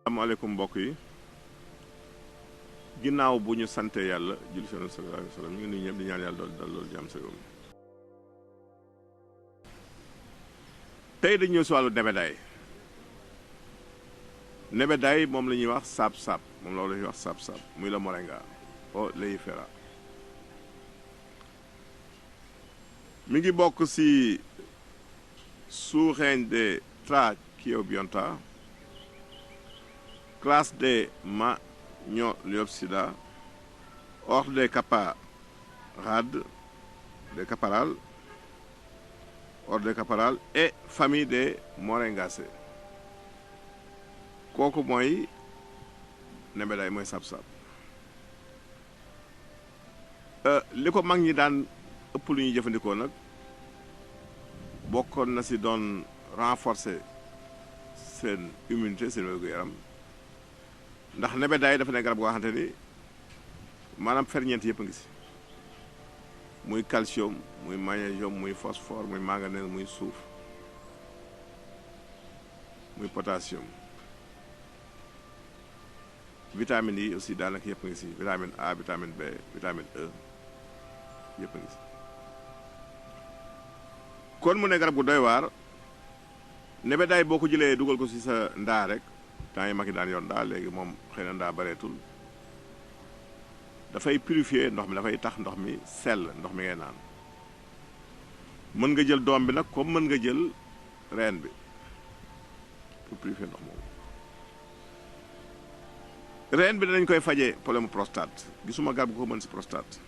asalaamaaleykum mbokk yi ginnaaw bu ñu sante yàlla julli seen sallallahu alayhi wa sallam ñu ngi nuyu ñëpp di ñaan yàlla dal loolu jàmm sa yoon tey dañu ñëw si wàllu nebedaay moom la ñuy wax saab-saab moom loolu la ñuy wax saab-saab muy la moringa o leifera mi ngi bokk si sous-règne des Trachyobionta, classe des Magnoliopsida, ordre des Caparades, ordre des Caparales et famille des Moringacées. kooku mooy nebedaay mooy saab-saab li ko mag ñi daan ëpp lu ñuy jëfandikoo nag bokkoon na si doon renforcer seen immunité seen wér-gu-yaram ndax nebedaay dafa ne garab goo xamante ni maanaam ferñeent yëpp a ngi si muy calcium muy magnésium muy phosphore muy manganèse muy suuf muy potassium vitamines yi aussi daanaka yëpp a ngi si vitamine A vitamine B vitamine E yëpp a ngi si kon mu ne garab gu doy waar nebedaay boo ko jëlee dugal ko si sa ndaa rek temps yi mag yi daan yor ndaa léegi moom xëy na ndaa bareetul dafay purifier ndox mi dafay tax ndox mi sell ndox mi ngay naan mën nga jël doom bi nag comme mën nga jël reen bi pour purifier ndox moomu reen bi danañ koy fajee problème prostate gisuma garab gu ko mën si prostate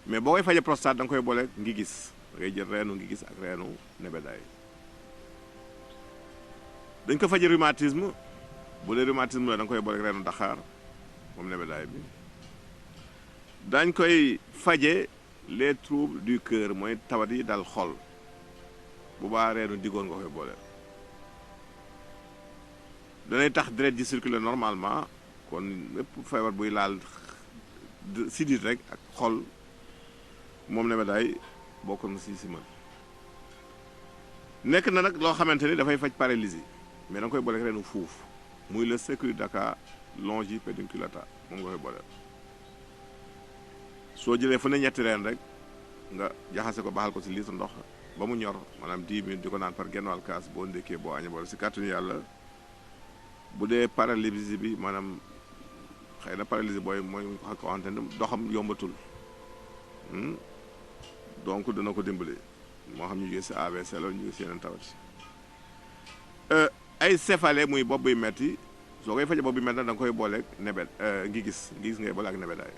mais boo koy fajee prostate da nga koy boole ngi gis da ngay jël reenu ngi gis ak reenu nebedaay dañ ko faje rhumatisme bu dee rhumatisme la da nga koy boole reenu daxaar moom nebedaay bi dañ koy faje les troubles du cœur mooy tawat yi dal xol bu baa reenu diggoon nga koy boole danay tax deret ji circuler normalement kon lépp feebar buy laal sidit rek ak xol moom nebedaay bokk na si mën nekk na nag loo xamante ni dafay faj paralysie mais da nga koy boole reenu fuuf muy le Securidaca longipediculata moom nga koy boole soo jëlee fu ne ñetti reen rek nga jaxase ko baxal ko si litre ndox ba mu ñor maanaam 10 minutes di ko naan par genn wàll kaas boo ndékkee boo añee boole si kàttanu yàlla bu dee paralysie bi maanaam xëy na paralysie booy mooy ko xamante ne doxam yombatul donc dana ko dimbali moo xam ñu jógee si AVC la ñu jógee si yeneen tawat ay céphalée muy bopp buy metti soo koy faje bopp buy metti nag da nga koy booleeg ngi gis ngay boole ak nebedaay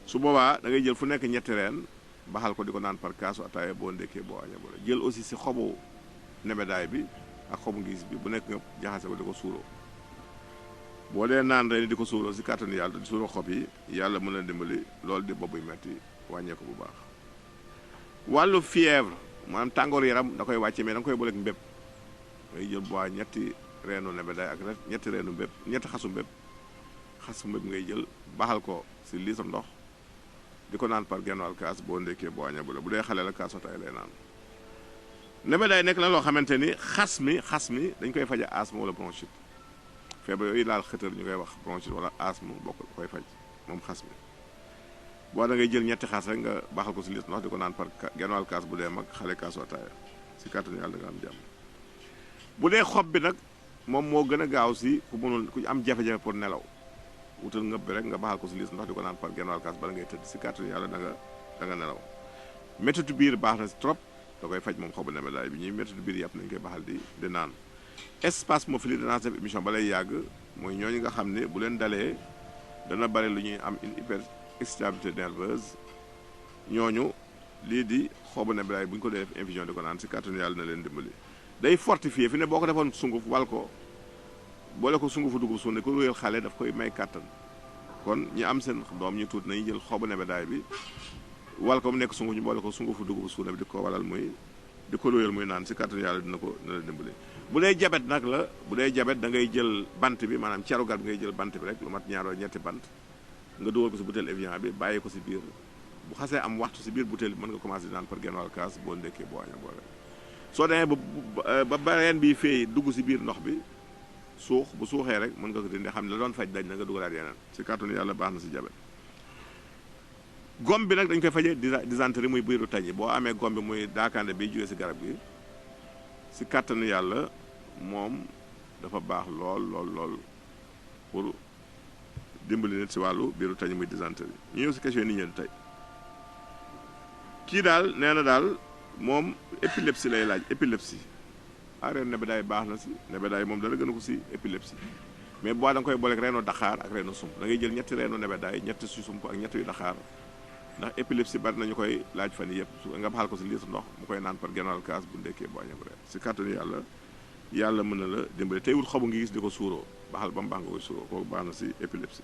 su boobaa da ngay jël fu nekk ñetti reen baxal ko di ko naan par kaasu ataaya boo ndékkee boo añee boole jël aussi si xobu nebedaay bi ak xobu ngi gis bi bu nekk nga jaxase ko di ko suuroo boo dee naan reen di ko suuroo si kàttanu yàlla di suuroo xob yi yàlla mën na dimbali loolu di bopp buy metti wàññeeku bu baax wàllu fièvre maanaam tàngoor yaram da koy wàcce mais da nga koy booleeg mbépp ngay jël bois ñetti reenu nebedaay ak ñetti reenu mbépp ñetti xasu mbépp ngay jël baxal ko si litre ndox di ko naan par genn wàll kaas boo ndekkee boo añee bu dee xale la kaas ataay lay naan nebedaay nekk na loo xamante ni xas mi dañ koy faje asthme wala bronchite feebar yooyu laal xëtër ñu koy wax bronchite wala asthme bokk koy faj moom xas mi boo da ngay jël ñetti xas rek nga baxal ko si litre ndox di ko naan par genn wàll kaas bu dee mag xale kaasu ataaya si kàttanu yàlla da nga am jàmm bu dee xob bi nag moom moo gën a gaaw si ku am jafe-jafe pour nelaw wutal ngëb bi rek nga baxal ko si litre ndox di ko naan par genn wàll kaas bala ngay tëdd si kàttanu yàlla da nga nelaw méttitu biir baax na si trop da koy faj moom xobu nebedaay bi ñuy méttitu biir yàpp nañu koy baxal di naan spasmophilie danaa def émission ba lay yàgg mooy ñooñu nga xam ne bu leen dalee dana bari lu ñuy am une hyperexcitabilité nerveuse ñooñu lii di xobu nebedaay bu ñu ko dee def infusion di ko naan si kàttanu yàlla na leen dimbali day fortifier fi ne boo ko defoon sunguf wal ko boole ko sungufu dugub suune ko wéyal xale daf koy may kàttan kon ñi am seen doom ñu tuuti nañu jël xobu nebedaay bi wal ko mu nekk sunguf ñu boole ko sungufu dugub suune bi di ko walal muy di ko wéyal muy naan si kàttanu yàlla dina la dimbali bu dee jabet nag la bu dee jabet da ngay jël bant bi maanaam ceru garab ngay jël bant bi rek lu mat ñaar wala ñetti bant nga dugal ko si butéel Evian bi bàyyi ko si biir bu xasee am waxtu si biir butéel bi mën nga commencé di naan par genn wàll kaas boo ndekkee boo aña boole soo demee ba reen bi fee dugg si biir ndox bi suux bu suuxee rek mën nga ko dindi xam ne la doon faj dañ na nga dugalaat yeneen si kàttanu yàlla baax na si jabet. gom bi nag dañ koy fajee dysenterie muy biiru tañi boo amee gom bi muy daakaande bi jógee si garab gi si kàttanu yàlla moom dafa baax lool pour dimbali nit si wàllu biiru tañi muy dysenterie. ñu ñëw si question ni ñeen tey kii daal nee na daal moom épilepsie lay laaj épilepsie reenu nebedaay baax na si nebedaay moom dana gën a ko si épilepsie mais boo da nga koy booleeg reenu daxaar ak reenu sump da ngay jël ñetti reenu nebedaay ñetti si sump ak ñetti yu daxaar ndax épilepsie bari nañu koy laaj fan yii yëpp su nga baxal ko si litre ndox mu koy naan par genn kaas bu ndekkee boo añam reer si kàttanu yàlla mën na la dimbali tey wut xobu ngi gis di ko suuroo baxal ba mu baax nga koy suuroo kooku baax na si épilepsie